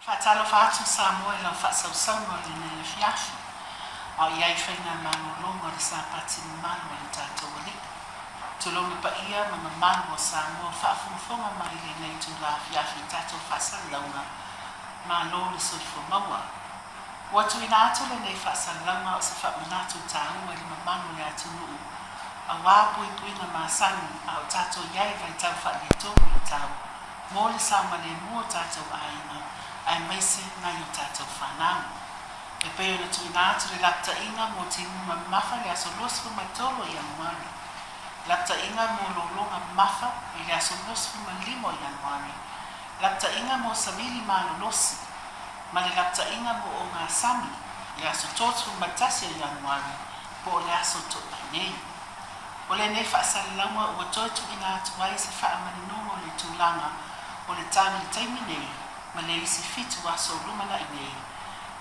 Faatalofa atu Samoa i lau faasausauga o lenei afiafi, a o i ai faigamalologa o le Sapati mamalu a le tatou Alii. Tulou le paia ma mamalu o Samoa o faafogafoga mai i lenei itula afiafi i tatou faasalalauga, malo le soifua maua. Ua tuuina atu lenei faasalalauga o se faamanatu taua i le mamalu o le atunuu aua puipuiga masani a o tatou i ai i vaitau faaletonu o le tau mo le saogalemu o tatou aiga aemaise nai o tatou fanau. E pei ona tuuina atu le lapataiga mo timuga mamafa i le aso 23 o Ianuari, lapataiga mo lologa mamafa i le aso 25 o Ianuari, lapataiga mo savili malolosi ma le lapataiga mo ogasami i le aso 31 o Ianuari po o le aso Toonai nei. O lenei faasalalauga ua toe tuuina atu ai se faamaninoga o le tulaga o le tau i le taimi nei ma le isi 7 aso o lumanai nei,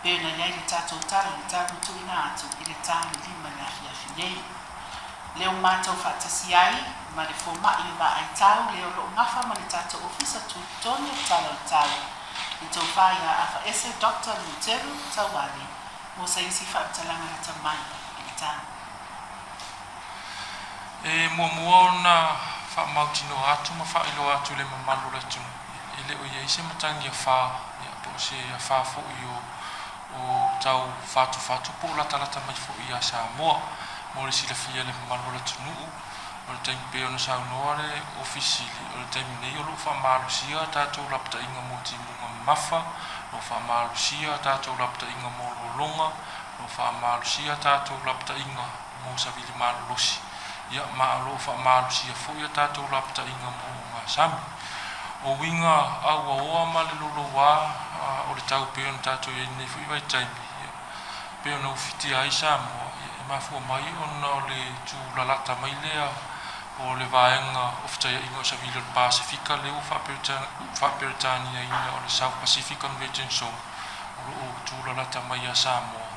pei ona i ai le tatou Tala o le Tau na tuuina atu i le ta o le 5 i le afiafi nei. Lea ua matou faatasi ai ma le fomai o Vaai Tau le o lo o gafa ma le tatou Ofisa Tutotonu o le Tala o le Tau, le Tofa ia Afaese Doctor Luteru Tauale mo se isi faamatalaga lata mai i le tau. E muamua ona faamautinoa atu ma faailoa atu i le mamalu o le atunuu, e le o i ai se matagi afa, po o se afa foi o tau fatufatu po o latalata mai foi ia Samoa. Mo le silafia e le mamalu o le atunuu, o le taimi pei ona saunoa le Ofisa Sili, o le taimi nei o lo o faamalosia a tatou lapataiga mo timuga mamafa, o lo o faamalosia a tatou lapataiga mo lologa, o lo o faamalosia a tatou lapataiga mo savili malolosi, ia ma o lo o faamalosia foi a tatou lapataiga mo ogasami. O uiga auaoa ma le lolouā o le tau pei ona tatou i ai i lenei foi vaitaimi, ia, pei ona ufitia ai Samoa, ia, e mafua mai ona o le tūlalata mai lea o le vaega o fetaiaiga o savili o le Pasefika lea ua faaperetaniaina o le South Pacific Convergence Zone o lo o tūlalata mai ia Samoa,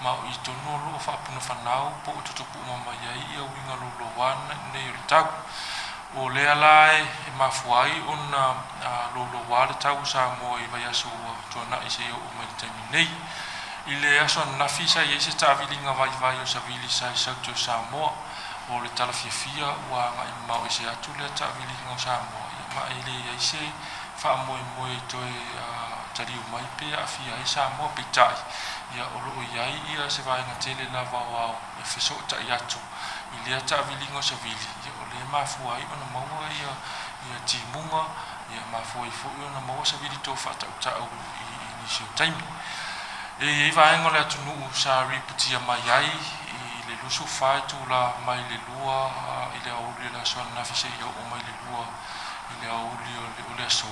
ma o i tonu o lo o faapunafanau po o tutupu uma mai ai ia uiga louloua nei o le tau. O lea la e mafua ai ona louloua le tau o Samoa i vaiaso ua tuanai seia oo mai i le taimi nei. I le aso ananafi sa i ai se taaviliga vaivai o savili sa i Saute o Samoa. O le tala fiafia ua agai mamao ese atu lea taaviliga o Samoa, ia ma e leai se faamoemoe e toe taliu mai pe aafia ai Samoa. Peitai, ia o lo o i ai ia se vaega tele lava o ao e fesootai atu i lea taaviliga o savili, ia o lea e mafua ai ona maua ia timuga, ia mafua ai foi ona maua savili to faatautau i nisi o taimi. E i ai vaega o le atunuu sa ripotia mai ai i le 24 itula mai le 2 i le aoauli o le aso ananafi seia oo mai le 2 i le aoauli o le aso,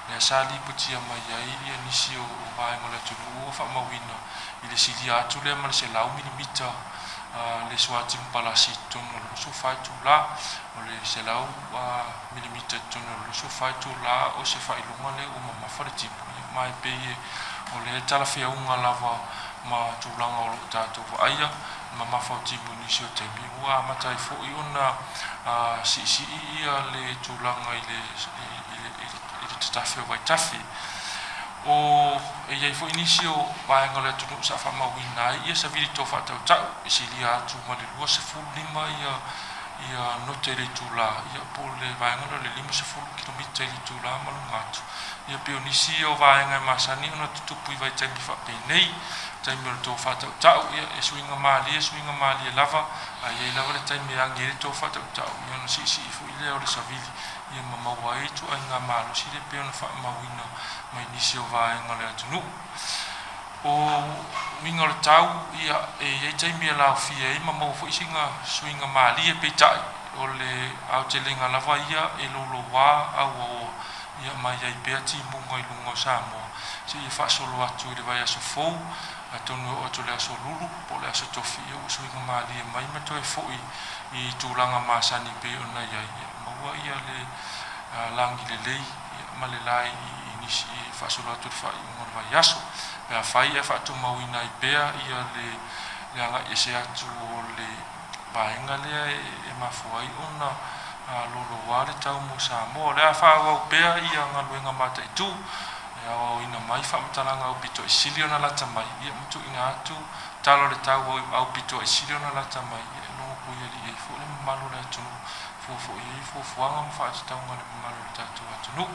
lea sa lipotia mai ai ia nisi o vaega o le atunuu ua faamauina i le silia atu lea ma le 100 milimita le suatimu palasi i totonu o le 24 itula. O le 100 milimita i totonu o le 24 itula o se faailoga lea ua mamafa le timu, ma e pei o lea talafeauga lava ma tulaga o lo o tatou vaaia mamafa o timu i nisi o taimi, ua amata ai foi ona siisii ia le tulaga i le tatafe o vaitafe. O e i ai foi nisi o vaega o le atunuu sa faamauina ai ia savili to faatautau e silia atu ma le 25 ia note i le itula, ia po o le vaega lea o le 50 kilomita i le itula ma luga atu. Ia pei o nisi ia o vaega e masani ona tutupu i vaitaimi faapenei, taimi o le to faatautau, ia e suiga malie, suiga malie lava, ae i ai lava le taimi e agi ai le to faatautau, ia ona siisii foi lea o le savili, ia ma maua ai ituaiga malosi lea pei ona faamauina mai nisi o vaega o le atunuu. O uiga o le tau, ia e i ai taimi e laofia ai ma maua foi sina suiga malie, peitai o le aotelega lava ia e louloua auaoa, ia ma i ai pea timuga i luga o Samoa seia faasolo atu i le vaiaso fou, atonu e oo atu i le aso Lulu po o le aso Tofi, ia ua suiga malie mai ma toe foi i tulaga masani pei ona i ai, ia maua ia le lagi lelei ma le la i nisi i faasolo atu i le faaiuga o le vaiaso. Pe afai e faatumauina ai pea ia le agai ese atu o le vaega lea e mafua ai ona louloua le tau mo Samoa. O le a faaauau pea ia galuega mataitu. e aoaoina mai faamatalaga aupito i sili ona lata mai, ia ma tuuina atu tala o le tau aupito i sili ona lata mai, ia e logo puiali'i ai foi le mamalu o le atunuu, fua foi i ai fuafuaga ma faatatauga a le mamalu o le tatou atunuu.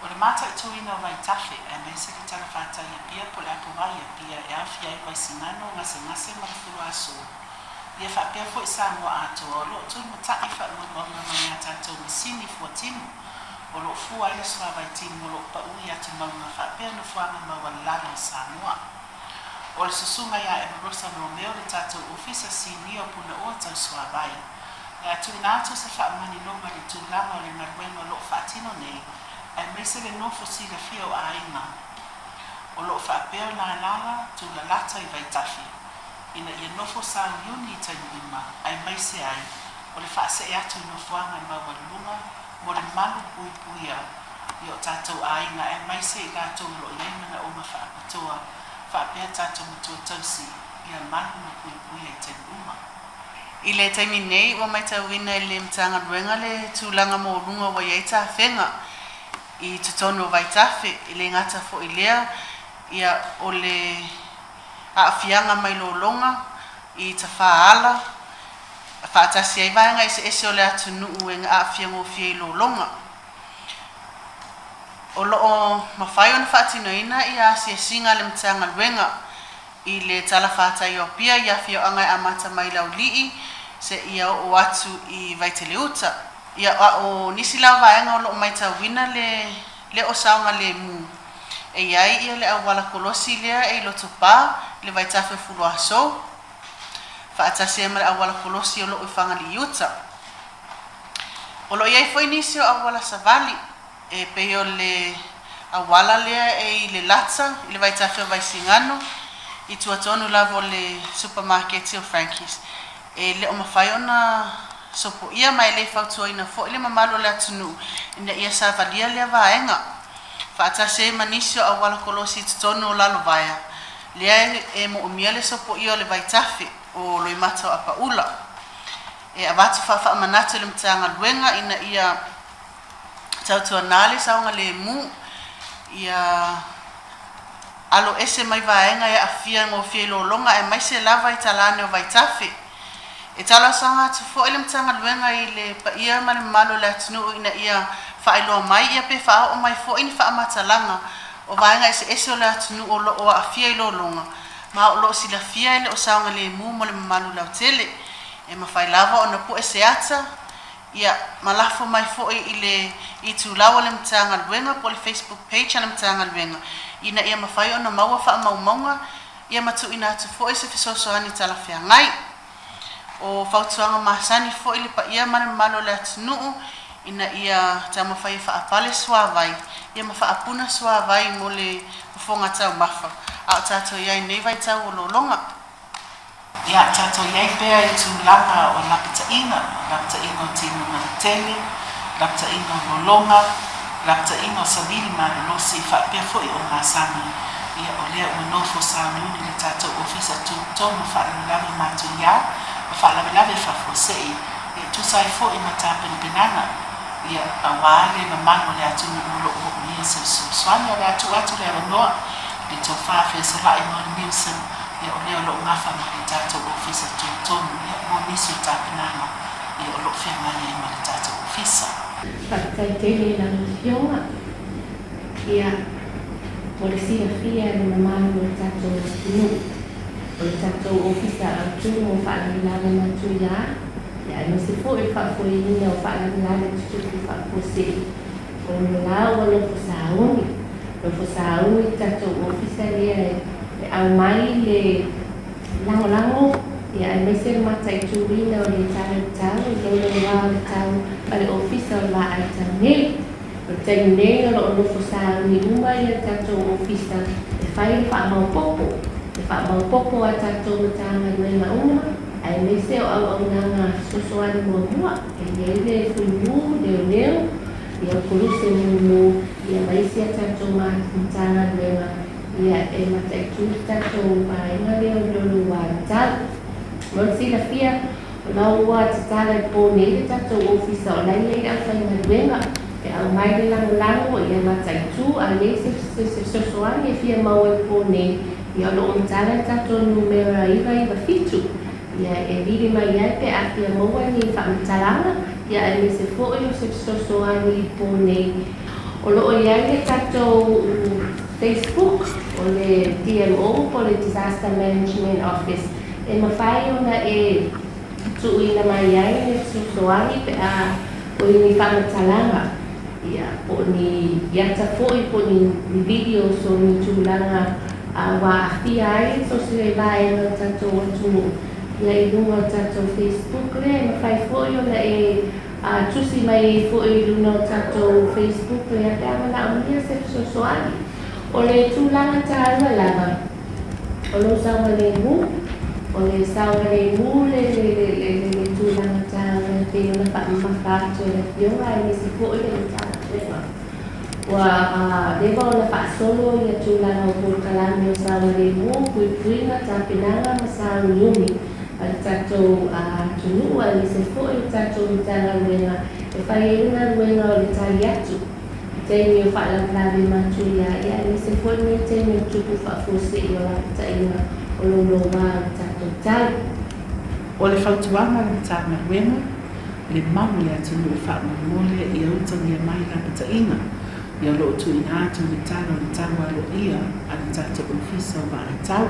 O le mataituina o vaitafe, aemaise le talafatai i Apia po o le apovai i Apia e aofia ai Vaisigano, Gasegase ma le Fuluaso, ia faapea foi Samoa atoa, o lo o tulimata'i faamaumauga mai a tatou masini fuatino o lo o fua ai le suavai timu o lo o pau i atumauga faapea nofoaga maualalalo o Samoa. O le susuga ia Everosa Romeo le tatou Ofisa Sinia o Punaoa Tau Suavai. Le a tuuina atu se faamaninoga i le tulaga o le galuega o lo o faatino nei, aemaise le nofo silafia o aiga o lo o faapea ona alaala tulalata i vaitafe ina ia nofo sauniuni i taimi uma, aemaise ai o le faasee atu i nofoaga maualuluga mo le malu puipuia i o tatou aiga aemaise i latou o lo o i ai manaoga faapitoa faapea tatou matua tausi ia malu ma puipuia i taimi uma. I le taimi nei, ua matauina e le Matagaluega le tulaga maualuga ua i ai tafega i totonu o vaitafe, e le gata foi i lea, ia, o le aafiaga mai lologa i tafaala faatasi ai vaega eseese o le atunuu e aafia gofie i lologa. O lo o mafai ona faatinoina ia asiasiga a le Matagaluega i le talafatai o Apia i afioaga e amata mai Laulii seia oo atu i Vaiteleuta. Ia, a o nisi la vaega o lo o matauina le le o saogalemu, e i ai ia le auala kolosi lea e i Lotopa i le vaitafe o Fuluasou, faatasi ai ma le auala kolosi o lo o i Fagaliiuta. O lo o i ai foi nisi o auala savali e pei o le auala lea e i Lelata i le vaitafe o Vaisigano i tua tonu lava o le supamaketi o Frankie's. E le o mafai ona sopoia ma e le fautuaina foi le mamalu o le atunuu ina ia savalia lea vaega, faatasi ai ma nisi o auala kolosi i totonu o Lalovaea, lea e moomia le sopoia o le vaitafe o Loimata o Apaula. E avatu faafaamanatu e le Matagaluega ina ia tautuana le saogalemu, ia alo ese mai vaega e aafia gofie i lologa aemaise lava i talane o vaitafe. E talosaga atu foi le Matagaluega i le paia ma le mamalu o le atunuu ina ia faailoa mai ia pe faaoo mai foi ni faamatalaga o vaega eseese o le atunuu o lo o aafia i lologa ma o lo o silafia e le o saogalemu mo le mamalu lautele. E mafai lava ona pue se ata ia ma lafo mai foi i le itulau o le Matagaluega po o le Facebook page a le Matagaluega ina ia mafai ona maua faamaumauga ia ma tuuina atu foi se fesoasoani talafeagai. O fautuaga masani foi le paia ma le mamalu o le atunuu ina ia taumafai e faapale suavai ia ma faapuna suavai mo le fofoga taumafa a o tatou i ai i nei vaitau o lologa. Ia tatou i ai pea i tulaga o lapataiga, lapataiga o timuga tetele, lapataiga o lologa, lapataiga o savili malolosi faapea foi o gasami. Ia o lea ua nofo sauniuni le tatou Ofisa Tutotonu o Faalavelave Matuia ma Faalavelave Faafuasei e tusa ai foi ma tapenapenaga ia aua le mamalu o le atunuu o lo o moomia se fesoasoani. O le a tuu atu le avanoa i le tofa fesolai Molly Newson, ia o lea o lo o gafa ma le tatou Ofisa Tutotonu ia mo nisi o tapenaga ia o lo o feagai ai ma le tatou Ofisa. Faafetai tele i lau Afioga. Ia, mo le silafia e le mamalu o le tatou atunuu, o le tatou Ofisa Autu mo Faalavelave Matuia, ia aemaise foi le faafoeina o faalavelave tutupu faafuasei, o le la ua nofo sauni. Nofo sauni le tatou Ofisa lea e aumai le lagolago, ia aemaise le mataituina o le tala i le tau, le laulauā o le tau a le Ofisa o le Vaai Tau nei. O le taimi nei o lo o nofo sauni uma ia tatou Ofisa e fai le faamaopoopo, le faamaopoopo a tatou Matagaluega uma, aemaise o auaunaga fesoasoani muamua, e i ai le Fuimu, Leoleo, ia Koluse Mumu, ia ma isi a tatou Matagaluega, ia e mataitu le tatou vaega lea o le laulauā o le tau. Mo le silafia, o la ua tatala i le po nei le tatou Ofisa o la e i ai le aufaigaluega. E aumai le lagolago, ia mataitū, a i ai se fesoasoani e fia maua i le po nei, ia o lo o matala le tatou numera 997, ia e vili mai ai pe a fia maua ni faamatalaga, ia aemaise foi o se fesoasoani i le po nei. O lo o i ai le tatou Facebook, o le DMO po o le Disaster Management Office, e mafai ona e tuuina mai ai le fesoasoani pe a o i ni faamatalaga, ia, po o ni ata foi, po o ni videos o ni tulaga ua aafia ai so o se vaega o le tatou atunuu, ia, i luga o le tatou Facebook lea. E mafai foi ona e tusi mai ai foi i luga o tatou Facebook lea pe a manaomia se fesoasoani. O le tulaga taua lava o lou saogalemu, o le saogalemu le le tulaga taua e pei ona faamamafa atu e le Afioga aemaise foi le Matagaluega. Ua leva ona faasolo ia tulaga o polokalame o saogalemu, puipuiga, tapenaga ma sauniuni a le tatou atunuu aemaise foi o tatou Matagaluega e fai ai le galuega o le tali atu i taimi o faalavelave matuia, ia aemaise foi lenei taimi o tupu faafuasei o lapataiga o louloua o le tatou tau. O le fautuaga a le Matagaluega, le malu o le atunuu faamolemole ia utagia mai lapataiga ia o lo o tuuina atu i le tala o le tau aloaia a le tatou Ofisa o Vaai Tau.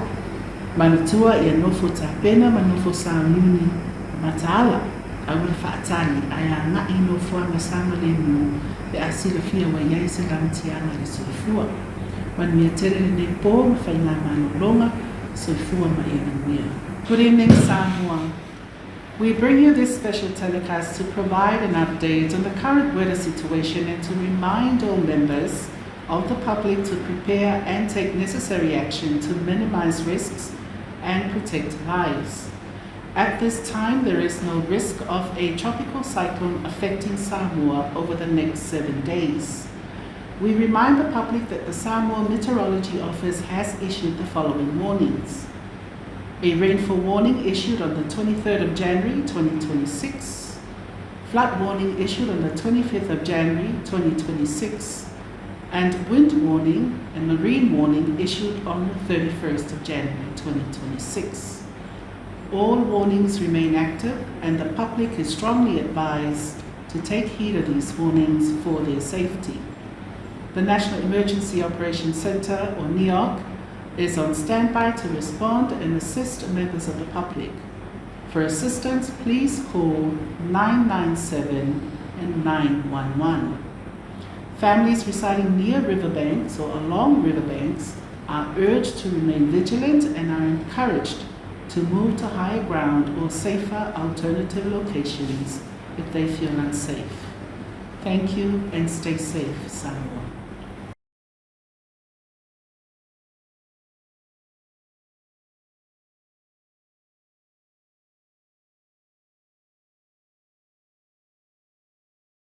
Manatua ia nofo tapena ma nofo sauniuni ma mataala, aua le faatali ae agai i nofoaga saogalemu pe a silafia ua i ai se lamatiaga i le soifua. Manuia tele lenei po ma faiga malologa. Soifua ma ia manuia. Good evening, Samoa. We bring you this special telecast to provide an update on the current weather situation and to remind all members of the public to prepare and take necessary action to minimize risks and protect lives. At this time, there is no risk of a tropical cyclone affecting Samoa over the next 7 days. We remind the public that the Samoa Meteorology Office has issued the following warnings. A rainfall warning issued on the 23rd of January 2026, flood warning issued on the 25th of January 2026, and wind warning and marine warning issued on the 31st of January 2026. All warnings remain active and the public is strongly advised to take heed of these warnings for their safety. The National Emergency Operations Centre, or NEOC, is on standby to respond and assist members of the public. For assistance, please call 997 and 911. Families residing near riverbanks or along riverbanks are urged to remain vigilant and are encouraged to move to higher ground or safer alternative locations if they feel unsafe. Thank you and stay safe, Samoa.